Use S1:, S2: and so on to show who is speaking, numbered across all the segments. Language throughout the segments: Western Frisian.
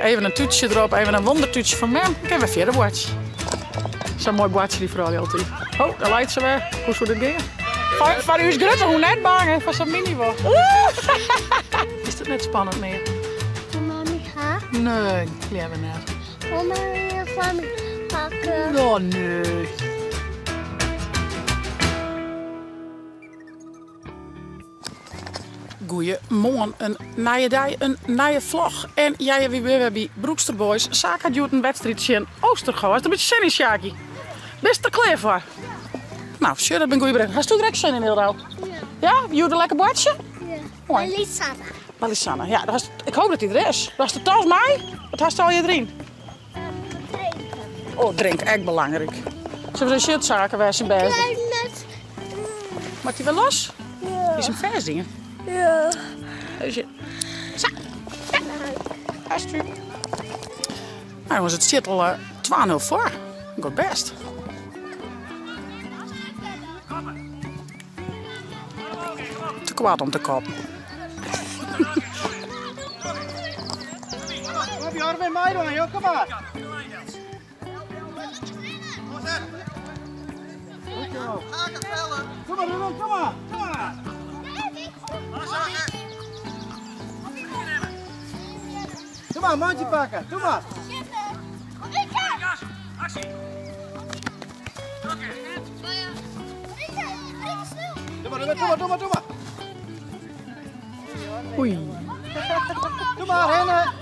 S1: Even in tútsje derop, even in wondertútsje fan mem. Dan kinne we fierder boartsje. Sa'n moai boartsje dy froulju altyd. Oh, daar leit se wer. Hoe soe dit gean? Foar ús grutte hûn net bang, hè? Foar sa'n mini wol. Is dat net spannend mear?
S2: Mami, ha?
S1: Nee, leaver net.
S2: Wol mami foar my pakke?
S1: Oh, nee. Goeiemoarn, in nije dei, in nije vlog. En ja, wy binne wer by Broekster Boys. Saak hat hjoed in wedstriid tsjin Oostergo. Hast der in bytsje sin yn, Sjaki? Bist der klear foar? Nou, sjoch, dat binne goeie berichten. Hast der ek sin yn, Hildo?
S2: Ja.
S1: Ja? Hjoed in lekker boartsje?
S2: Ja.
S1: Moai.
S2: By Lisanne.
S1: By Lisanne, ja. Hast, ik hoop dat hy der is. Hast de tas mei? Wat hast allegear deryn?
S2: Drinken.
S1: Oh, drink, ek belangryk. Sille we ris sjen Sake wer syn bêst
S2: docht?
S1: Moat hy wer los?
S2: Ja.
S1: Is him fêst dien?
S2: Ja.
S1: Even sjen. Sa. Ja. Alsjeblieft. Nou jongens, it stiet al 2-0 foar. Giet bêst. Te koart om te koppen.
S3: Kom Jorwin, meidwaan joh, kom mar. Goed zo. Kom maar Ruben, kom maar, kom maar. Doe maar, mandje pakken, doe maar. Doe maar, Ruben, doe maar, doe maar, doe maar.
S1: Oei.
S3: Doe maar, rennen.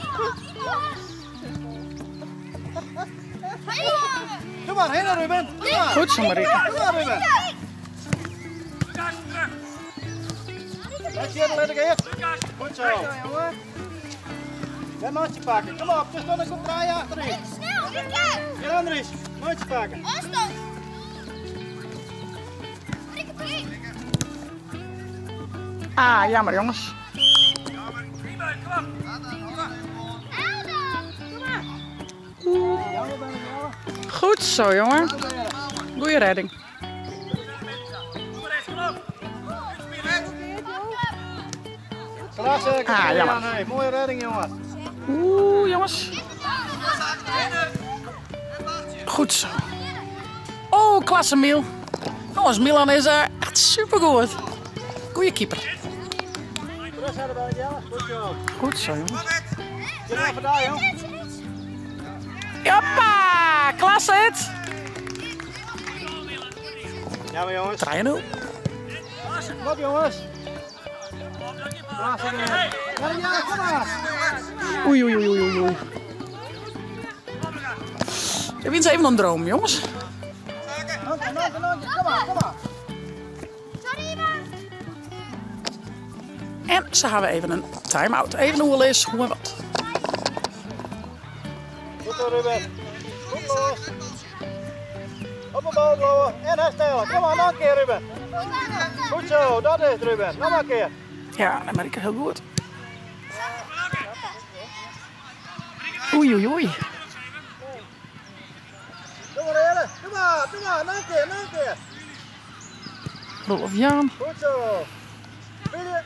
S3: Doe maar, rennen Ruben. Doe maar.
S1: Goed zo, Marieke.
S3: Doe maar, Ruben. Let je, let ik eerst. Goed zo. Een mandje pakken. Kom op, er stond een draaien achterin.
S2: Snel, Rieke!
S3: Hier Andries, mandje pakken.
S2: Afstand! Rieke, breek!
S1: Ah, jammer jongens. Goed zo, jongen. Goeie redding.
S3: Klasse,
S1: Ah, jammer.
S3: Mooie redding, jongen.
S1: Oeh, jongens. Goed zo. Oh, klasse, Miel. Jongens, Milan is echt supergoed. Goeie keeper.
S3: Goed zo.
S1: Goed zo, jongens.
S3: Ja, vandaar, jong.
S1: Joppa, klasse het.
S3: Ja, maar jongens.
S1: 3-0.
S3: Kom op, jongens. Klasse, ja, ja, kom maar.
S1: Oei, oei, oei, oei, oei. Ik wens even een droom, jongens.
S3: Nog een keer, nog een keer, nog een keer. Kom maar, kom maar.
S2: Sorry, Ivan!
S1: En ze hebben even een time-out. Even hoe het is, hoe en wat.
S3: Goed zo, Ruben. Goed los. Op de bal blowen en herstellen. Kom maar, nog een keer, Ruben. Goed zo, dat is het, Ruben. Nog maar een keer.
S1: Ja, dat merk ik heel goed. Oei, oei, oei.
S3: Doe maar, Helle. Doe maar, doe maar. Nog een keer, nog een keer.
S1: Rolf Jan.
S3: Goed zo. Spelen.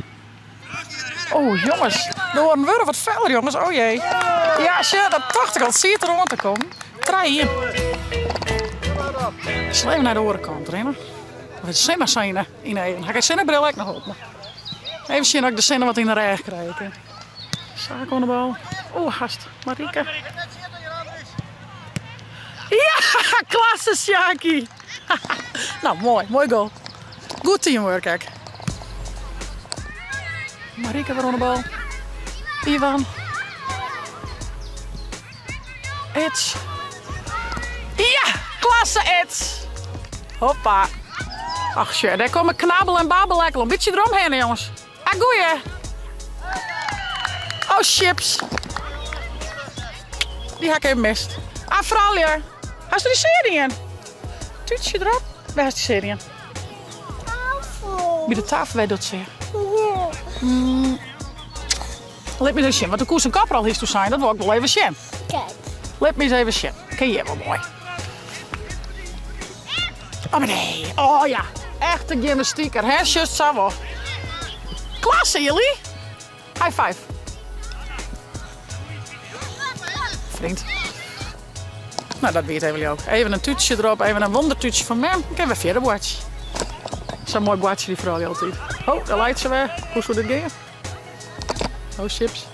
S1: Oh, jongens. Er worden weer wat feller, jongens. Oh jee. Ja, shit, dat dacht ik al. Zie het er aan te komen. Draai hier.
S3: Kom maar op.
S1: Ik zal even naar de orenkant rennen. Of het zinne zijn in even. Ga ik zinnebril ook nog op? Maar even zien of ik de zinne wat in de reg krijg. hè. Zaak aan de bal. Oh, gast. Marieke. Ja, klasse, Sjaki. Nou, mooi. Mooi goal. Goed teamwork, kijk. Marieke weer aan de bal. Ivan. Eds. Ja, klasse, Eds. Hoppa. Ach, tje, daar komen knabbel en babbel lekker een beetje eromheen, jongens. Ah, goeie. Oh, chips. Die heb ik even mist. Ah, vrouwlju. Hast du die serie in? Tuutje erop. Waar is die serie in?
S2: Tafel!
S1: Bij de tafel, wij dat ze.
S2: Ja.
S1: Laat me eens zien, want de koers en kapper al is toe zijn, dat wil ik wel even zien.
S2: Kijk.
S1: Laat me eens even zien. Ken je wel mooi. Oh maar nee. Oh ja. Echte gymnastieker, hè? Just zo wel. Klasse, jullie. High five. vriend. Nou, dat wie it even ook. Even in tútsje derop, even in wondertútsje fan mem. Dan kinne we fierder boartsje. Sa'n moai boartsje dy froulju altyd. Oh, dêr leit se wer. Hoe soe dit gean? Oh, chips.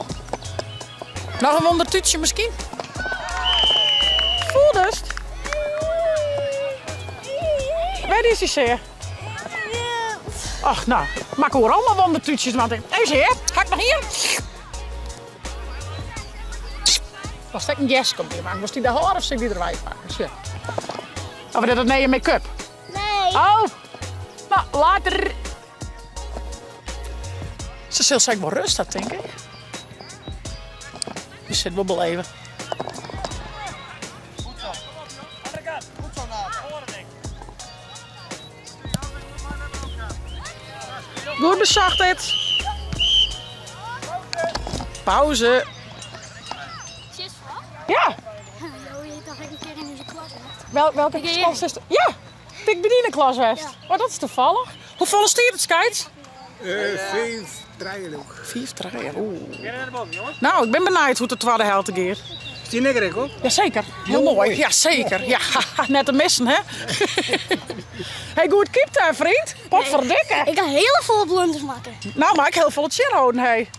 S1: Noch in wondertútsje miskien? Foeldest? Wêr is dy sear? Och, nou, mak oeral mar wondertútsjes, want ik... Even hear, ha ik noch ien? Was ek in geske op dy wang? Wolst dy dêr hâlde of sil ik dy derwei pakke? Sjoch. Of is dat nije make-up?
S2: Nee.
S1: Oh, nou, later. Se sil sa ek wol rust ha, tink ik. Dy sit wol beleven. Goed besocht dit. Pauze. Ja. Welke klas is Ja, ik bin yn de klas west. Oh, dat is toevallig. Hoefolle stiet it, Skeits?
S4: 5-3 leau ik.
S1: 5-3, oeh. Nou, ik bin benijd hoe't de twadde helte giet.
S4: Stiet ek der op?
S1: Jazeker, hiel moai. Jazeker, ja, net te missen, hè? Hey, goed keept hè, vriend. Potverdikke.
S2: Ik ha hiele folle blunders makke.
S1: Nou, mar ik hiel folle tsjinholden, hey.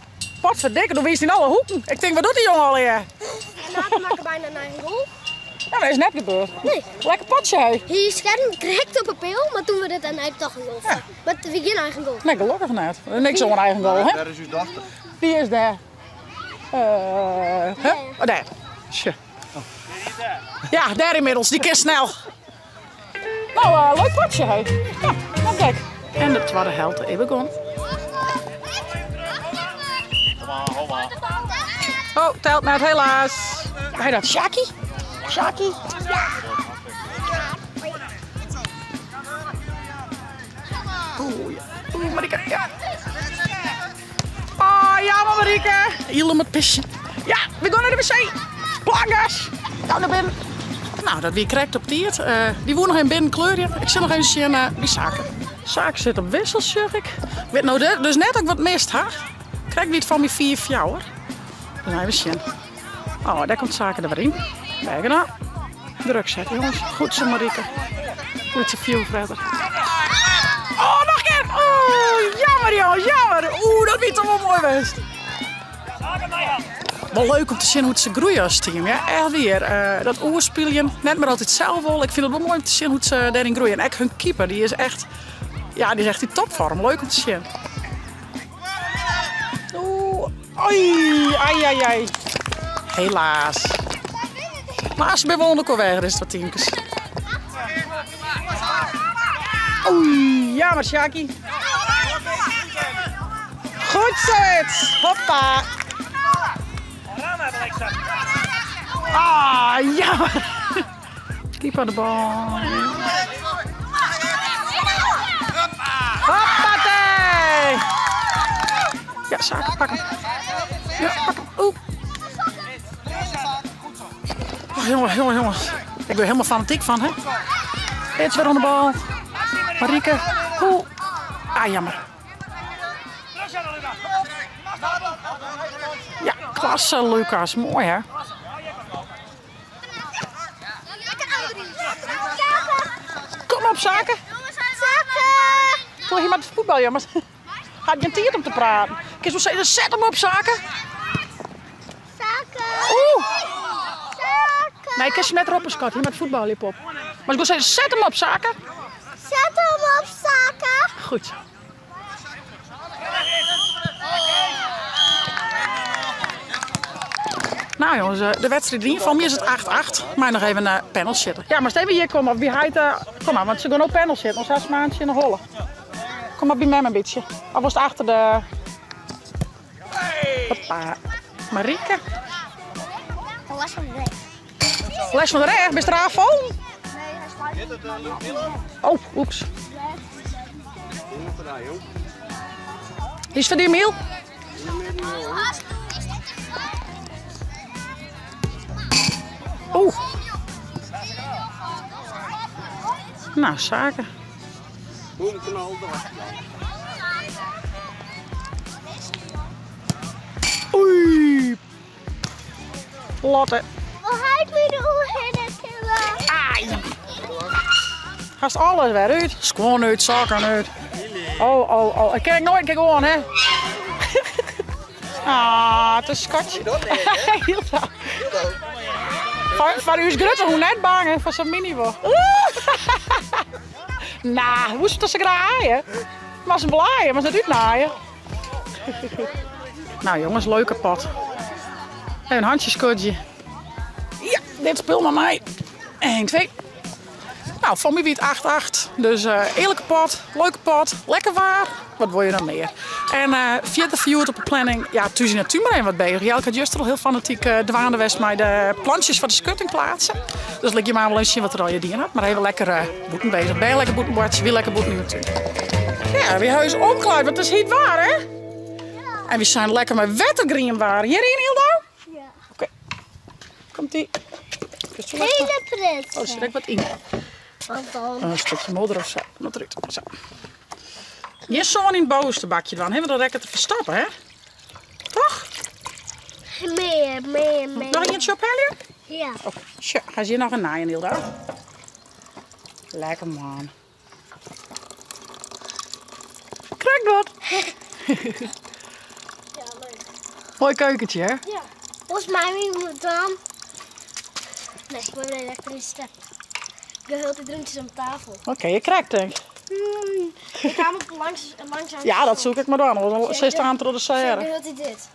S1: Potverdikke, do wiest yn alle hoeken. Ik tink, wat doet die jongen allegear?
S2: En Nathan makke bijna in eigen goal.
S1: Nou, dat is net gebeurd.
S2: Nee.
S1: Lekker potje, hé.
S2: Hy sketten krekt op 'e peal, mar toen wie it dêrnei toch in goal.
S1: Ja.
S2: Mar it wie gjin eigen goal.
S1: Nee, gelokkich net. Niks oan eigen goal, hè?
S3: Wêr is ús dochter?
S1: Dy is dêr. Huh? Oh, dêr. Sjoch. Ja, dêr ynmiddels. Dy kin snel. Nou, leuk potje, hé. Ja, net gek. En de twadde helte is begûn. Oh, telt net, helaas. Hy dat Sjaki? Sjaki? Oeh, ja. Oeh, Marieke, ja. Oh, jammer Marieke. Hiel om it pisjen. Ja, we gaan nei de wc. Plangas. Gau nei binnen. Nou, dat wie krekt op tiid. Dy woe noch even binnen kleurjen. Ik sil noch even sjen by Sake. Sake sit op wissel, sjoch ik. Ik wit no dus net of ik wat mist ha. Krekt wie it foar my 5-4. Dan even sjen. Oh, dêr komt Sake der wer yn. Dêr genôch. Druk sette, jonges. Goed zo, Marieke. Goed zo, fjoerfretter. Oh, noch in kear. Oh, jammer, jongens, jammer. Oeh, dat wie toch wol moai west. Wol leuk om te sjen hoe't se groeie as team. Ja, echt wier. Dat oerspyljen, net mear altyd sels wol. Ik fyn it wol moai om te sjen hoe't se dêryn groeie. En ek hun keeper, dy is echt, ja, dy is echt yn topfoarm. Leuk om te sjen. Oeh, oei, ai, ai, ai. Helaas. Mar se binne wol oan elkoar weger, dizze twa teamkes. Oei, jammer, Sjaki. Goed zo, Eds. Hoppa. Ah, jammer. Keeper de bal. Hoppatee. Ja, Sake, pak hem. Ja, pak hem. Oeh. Oh, jongen, jongen, jongen. Ik ben helemaal fanatiek fan, hè. Eds weer oan de bal. Marieke. Oeh. Ah, jammer. Ja, klasse Lucas. Mooi hè? Kom op, Sake. Toen hier met voetbal, ja, maar had geen tijd om te praten. Kun je zeggen, zet hem op, Sake.
S2: Sake.
S1: Oeh.
S2: Sake.
S1: Nee, ik kan ze net erop, schat. Hier met voetbal liep op. Maar ik wil zeggen, zet hem op, Sake.
S2: Zet hem op, Sake.
S1: Goed zo. Nou jongens, de wedstrijd 3. Voor mij is het 8-8. Maar nog even naar panel zitten. Ja, maar even hier komen. Of wie heet, kom maar, want ze gaan ook panel zitten. Ons heeft maandje in de holle. Kom maar bij mij een beetje. Of was het achter de... Hoppa. Marieke.
S2: De les van de reg.
S1: Les van de reg? Ben je er vol?
S2: Nee, hij slaat.
S1: Oh, oeps. Is het van die Miel? Oeh. Nou, zaken. Oei. Lotte.
S2: Oh, hy my de oerhinne tille.
S1: Ah, Hast alles wer út. Skuon út, sokken út. Oh, oh, oh. Ik kin ik noait gewoan, hè? Ah, it is skatje. Hiel Foar ús grutte hûn net bang, hè? Foar sa'n mini wol. Nou, hoe is het ze graag aaien? Maar ze blaaien, maar ze net uitnaaien. Nou jongens, leuke pot. Even een handjeskodje. Ja, dit spul maar mij. 1, 2. Nou, voor mij wie het 8-8. Dus eerlijke pot, leuke pot, lekker waar. Wat wil je dan meer? En verder verhuurd op de planning. Ja, thuis in de tuin maar even wat bezig. Jelke had juist al heel fanatiek dwaande west met de plantjes voor de schutting plaatsen. Dus lik je maar wel eens zien wat er al je dien had. Maar even lekker boeten bezig. Ben je lekker boetenbordje, wie lekker boeten in de tuin. Ja, wie huis omkleid, want het is heet waar, hè? Ja. En we zijn lekker met wettergrien waar. Hierin, Hildo?
S2: Ja.
S1: Oké. Komt ie.
S2: Hele pret.
S1: Oh, er zit ook wat in.
S2: Wat dan?
S1: Een stukje modder of zo. Wat eruit. Zo. Geen zo'n in het bovenste bakje dan. Hebben we dat lekker te verstappen, hè? Toch?
S2: Meer, meer, meer.
S1: Nog eentje ophalen?
S2: Ja.
S1: Oké. Tja, ga je hier nog een naaien, Hildo? Lekker man. Krijg wat.
S2: Ja, leuk.
S1: Mooi keukentje, hè?
S2: Ja. Volgens mij moet dan. Nee, ik wil elektrische. Ik wil heel de drinkjes aan tafel.
S1: Oké, je krijgt denk ik.
S2: Ik ga hem op langzaam.
S1: Ja, dat zoek ik maar dan. Want dan zit aan te
S2: serren. Hoe hij dit?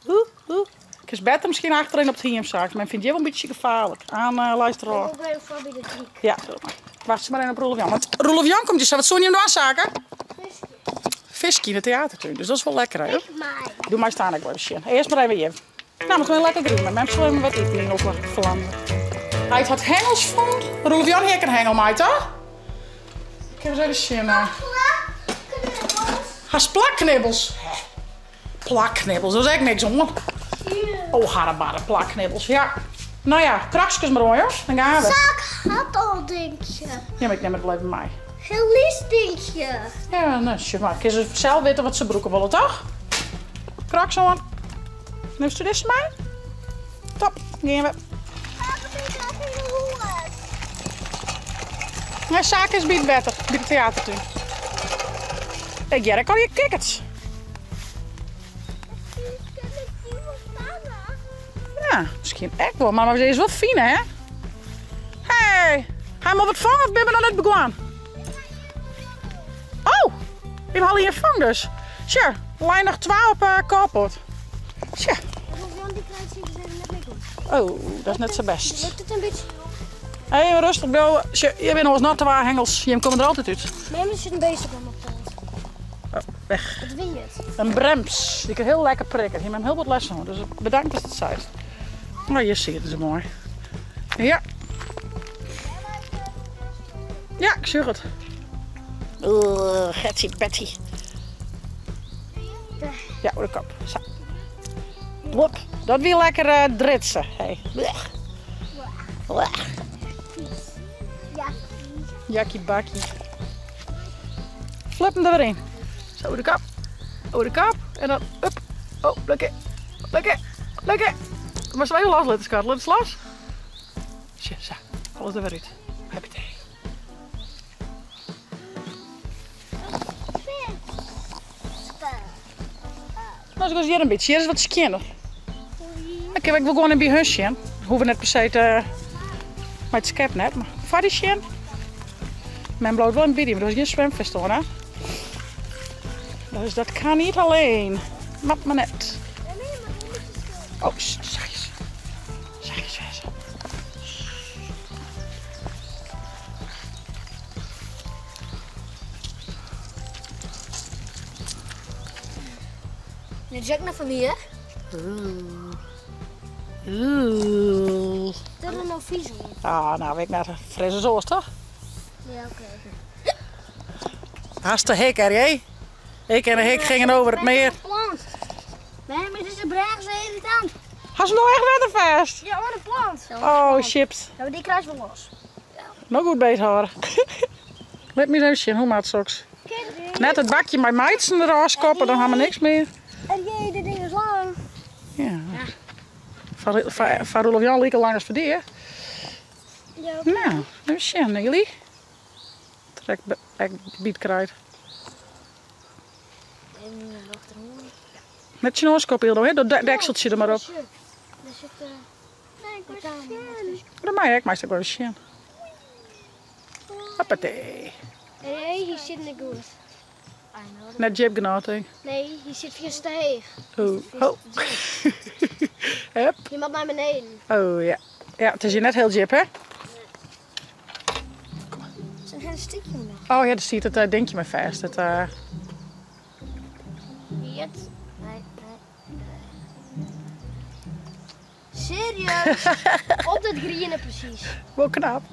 S1: Oeh, oeh. Ik is beter misschien achterin op het hiemzaak. Maar vind je wel een beetje gevaarlijk. Aan luister
S2: Ik wil even voor bij de drie.
S1: Ja, doe maar. Wacht ze maar even op Roelof Jan. Want Roelof Jan komt dus. Wat zou je hem doen, zaken?
S2: Visje.
S1: Visje in de theatertuin. Dus dat is wel lekker, hè?
S2: Maar.
S1: Doe maar staan, ik word even. Eerst maar even hier. Nou, we gaan lekker groen. Maar mensen zullen even wat eten in op verlanden. Hij had hengels vond. Roelof Jan heeft een hengel, mij toch? Ik heb eens even zien. Haast plakknibbels. Plakknibbels, dat is echt niks, hoor. Oh, harrebare plakknibbels, ja. Nou ja, kraksjes maar hoor, joh. Dan gaan we.
S2: Zak had al dingetje.
S1: Ja, maar ik neem het wel even mee.
S2: Heel lief dingetje.
S1: Ja, nou, tje, maar kun ze zelf weten wat ze broeken willen, toch? Kraks aan. Neemt u deze mee? Top, gaan we. Nee, zaak is bij het wetter, bij de theatertuin. Ik jerk al je kikkers. Ja, misschien echt wel, maar ze is wel fijn, hè? Hey, ga je maar wat vangen of ben je nog net begonnen? Oh, ik haal hier vang dus. Tja, lijn nog 12 op carport. Tja. Oh, dat is net zo best.
S2: Lukt het een beetje?
S1: Hey, rustig bro. Tja, je bent nog eens nat te waar, hengels. Je komt er altijd uit.
S2: Mijn zit een beest op mijn poot.
S1: Oh, weg.
S2: Wat wil je het?
S1: Een brems. Die kan heel lekker prikken. Hier heb ik heel wat les van. Dus bedankt dat het zei. Nou, je ziet het zo mooi. Ja. Ja, ik zie het. Getsie Betty. Ja, oor de kop. Zo. Blop. Dat wil lekker dritsen. Hey. Blech. Blech. Jakkie bakkie. Flip hem er weer in. Zo, oor de kop. Oor de kop. En dan up. Oh, lekker. Lekker. Lekker. Maar ze even los, laat schat. Laat los. Zo, zo. Alles er weer uit. Happy. Nou, zoals hier een beetje. Hier is wat skinner. Oké, ik wil gewoon een bij hun zien. Hoeven net per se te... Met het schep net, maar voor die zien. Mijn bloot wel een beetje, maar dat is geen zwemvest hoor, hè? Dus dat kan niet alleen. Map maar net. Oh, zachtjes. Zachtjes, zachtjes.
S2: Nu Jack naar van hier.
S1: Oeh. Oeh.
S2: Dat is nou vies hoor.
S1: Ah, nou weet ik naar de frisse zoos toch?
S2: Ja, oké.
S1: Haast de hek, hè? Ik en de hek gingen over het meer.
S2: Plant. Nee, maar dit is een braag zo irritant.
S1: Had ze nou echt watervast?
S2: Ja, wat een plant.
S1: Oh, chips.
S2: Ja, maar die kruis wel los.
S1: Nog goed bezig houden. Let me eens zien, hoe maat soks. Net het bakje met meidsen eraf koppen, dan hebben we niks meer.
S2: En jee, dit ding is lang.
S1: Ja.
S2: Ja.
S1: Foar, foar Roelof Jan like lang as foar dy, hè?
S2: Ja.
S1: Nou, even sjen, Nelie. Trek ek byt krijt. Net tsjinoan skoppe, Hildo, hè? Dat dekseltsje der mar op. Dat mei ek, meist ek wol even sjen. Hoppatee.
S2: Nee, hy sit net goed.
S1: Net djip genôch, tink.
S2: Nee, hy sit fierste te heech.
S1: Oh. Oh. Hup.
S2: Je moat nei beneden.
S1: Oh ja. Ja, it is hjir net hiel djip, hè?
S2: Is in stikje nog.
S1: Oh ja, der siet it eh, dinkje mei fêst. It, uh...
S2: Nee, nee. Serieus? Op dat griene presys.
S1: Wol knap.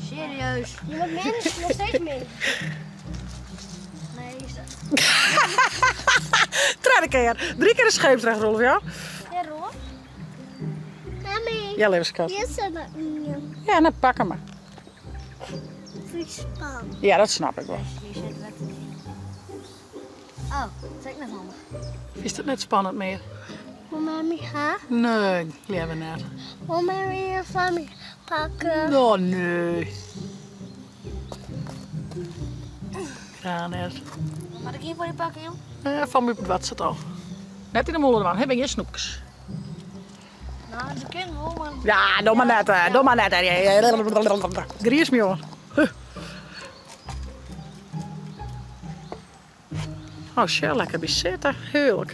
S2: Serieus? Je moet min, nog steeds min. Nee, is dat...
S1: Tredde kear. Drie kear de scheepsrecht, Rolf, ja?
S2: Ja, Rolf. Mami.
S1: Ja, leave skat.
S2: Hier zit er een.
S1: Ja, nou pak hem maar.
S2: Vind ik spannend.
S1: Ja, dat snap ik wel.
S2: Hier zit lekker Oh, dat is ek net handich.
S1: Is dat net spannend mear?
S2: Wol mami ha?
S1: Nee, leaver net.
S2: Wol mami foar my pakke?
S1: Oh nee. Graach net.
S2: Moat ik ien foar dy pakke, jong?
S1: Eh, fan my wat se it al. Net yn de mûle dwaan, hè, binne gjin snoepkes.
S2: Nou, se kin wol, mar...
S1: Ja, doch mar net, doch mar net. Gries my oan. Huh. Oh, sjoch, lekker by sitte. Heerlik.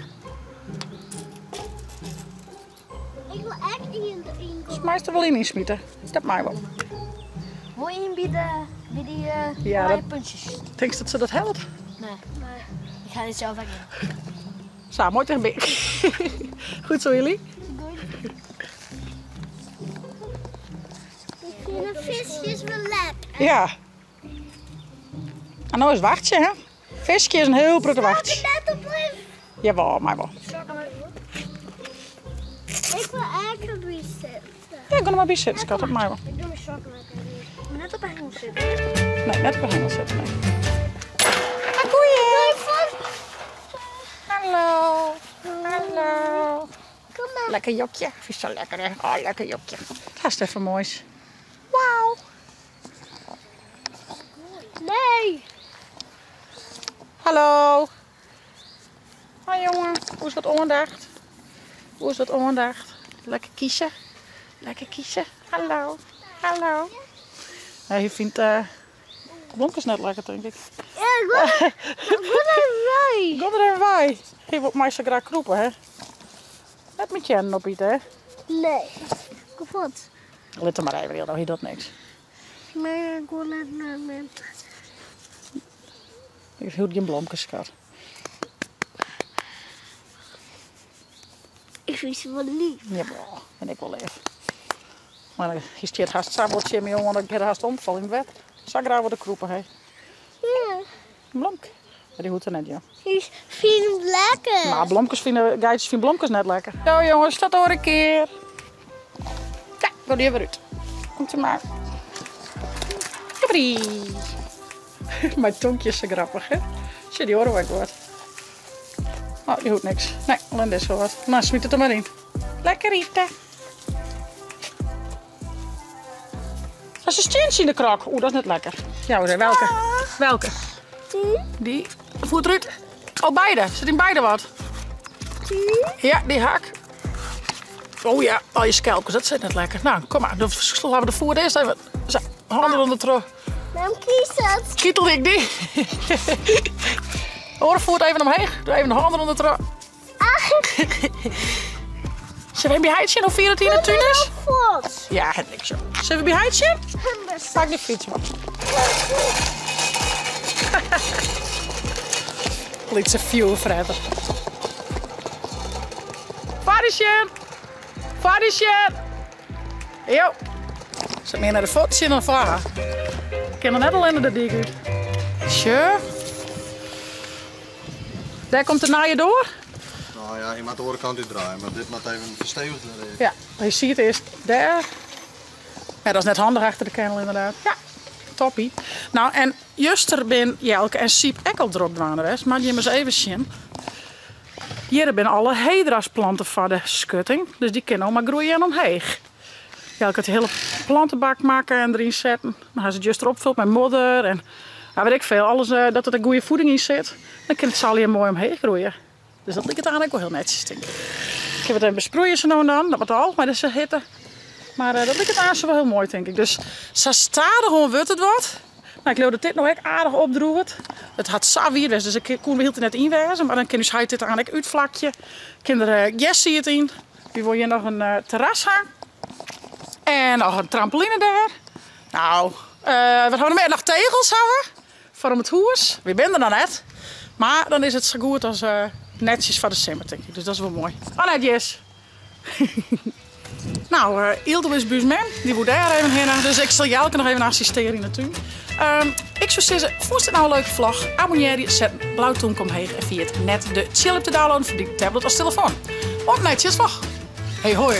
S2: Ik wil ek ien deryn.
S1: Meist der wol ien ynsmite. Dat mei wol.
S2: Wol ien by de, by dy uh,
S1: ja, dat,
S2: puntjes.
S1: Tinkst dat se dat helpt?
S2: Nee. Nee. Ik ga dit zelf ek doen.
S1: Zo, mooi tegen Goed zo, jullie.
S2: Ik vind de visjes wel lekker.
S1: Ja. En nou is wachtsje, hè? Fiskje is in hiel protte wachtsje.
S2: Ik net op blijven.
S1: Jawel, mei wol.
S2: Ik wil ek by sitte.
S1: Ja, ik ga er mar by sitte, skat. Dat mei wol.
S2: Ik doe mijn sokken maar even. Net op een hengel zitten.
S1: Nee, net op een hengel zitten, nee. Koeien! Hallo. Hallo.
S2: Kom maar.
S1: Lekker jokje. Vind je zo lekker, hè? Oh, lekker jokje. Dat is even moois. Wauw.
S2: Nee.
S1: Hallo. Hoi jongen. Hoe is dat oandacht? Hoe is dat oandacht? Lekker kiezen. Lekker kiezen. Hallo. Hallo. Hij vindt uh, blomkes net lekker, denk ik.
S2: Ja, ik wil, ik wil er bij.
S1: Kom er even bij. Hij wil mij zo graag kroepen, hè? Net met je op eten, hè?
S2: Nee. Kapot.
S1: Lit er maar even, joh, hij doet niks.
S2: Nee, ik wil net naar mijn.
S1: Ik hield geen blomkes, schat.
S2: Ik vind ze wel lief.
S1: Jawel, en ik wel lief. Maar hier stiet haast sabbeltje in mijn jongen, want ik heb haast omval in het wet. Zo graag worden kroepen, hè?
S2: Ja.
S1: Blomk. Maar die hoort er net, ja.
S2: Ik vind hem lekker.
S1: Maar blomkes vinden, geitjes vinden blomkes net lekker. Zo jongens, tot over een keer. Ja, ik wil die weer uit. Komt u maar. Capri. Mijn tonkje is zo grappig, hè? Zie die horen wat ik word. Oh, die hoort niks. Nee, alleen dit zo wat. Nou, smiet het er maar in. Lekker eten. Dat is een steentje in de krok. Oeh, dat is net lekker. Ja, hoor, welke? Welke?
S2: Die.
S1: Die. Voet eruit. Oh, beide. Zit in beide wat?
S2: Die.
S1: Ja, die hak. Oh ja, al je skelpjes, dat zit net lekker. Nou, kom maar. Dan slaan we de voer eerst even. Zo, handen onder de tro.
S2: Waarom kies dat?
S1: Kietel ik die. Hoor, voert even omheen. Doe even de handen onder de tro. Zullen we bij Heidje nog 24 tunes?
S2: God.
S1: Ja, het niks zo. Zullen we bij Heidje? Pak de fiets maar. Lytse fjoerfretter. Varisje! Varisje! Jo. Zit meer naar de foto's in dan vragen. Ik ken er net alleen de dik uit. Sure. Daar komt de naaie door.
S5: Nou ja, je moet de andere kant uit draaien, maar dit moet even verstevigd worden.
S1: Ja, je ziet eerst daar. Ja, dat is net handig achter de kennel inderdaad. Ja, toppie. Nou, en juster bin Jelke en Siep ek al drok dwaande west, maar die eens even zien. Hjir binne alle hedrasplanten foar de skutting, dus dy kinne no mar groeie en omheech. Jelke hat de hiele plantebak makke en deryn setten. Dan ha se it juster opfuld mei modder en ja, weet ik veel, alles eh, dat der goede voeding yn sit. Dan kin it sa allegear moai omheech groeie. Dus dat liket aan ek wol hiel netsjes, tink ik. Ik kin it even besproeien sa no en dan, dat moat al mei dizze hitte. Mar eh, dat liket aanst wol hiel moai, tink ik. Dus sa stadichoan wurdt it wat. No, ik leau dat dit no ek aardich opdroeget. It hat sa wiet west, dus ik koe der hieltyd net yn wêze. Mar dan kin ús heit dit aan ek útflakje. Kin der eh, gerssied yn. Wy wolle hjir noch in eh, terras ha. En noch in trampoline dêr. Nou, uh, wat ha we noch mear? Noch tegels ha we. Foar om it hûs. Wy binne der noch net. Mar dan is it sa goed as uh, netsjes foar de simmer, tink ik. Dus dat is wol moai. Oh, net, Jis. Nou, uh, Ildo is by ús mem. Dy woe dêr even hinne. Dus ik sil Jelke noch even assistearje yn de tún. Um, ik soe sizze, fûnst dit no in leuke vlog? Abonnearje, set in blau tûmke omheech en ferjit net de chill app te downloaden foar dyn tablet of telefoan. Oant de neiste vlog. Hey hoi!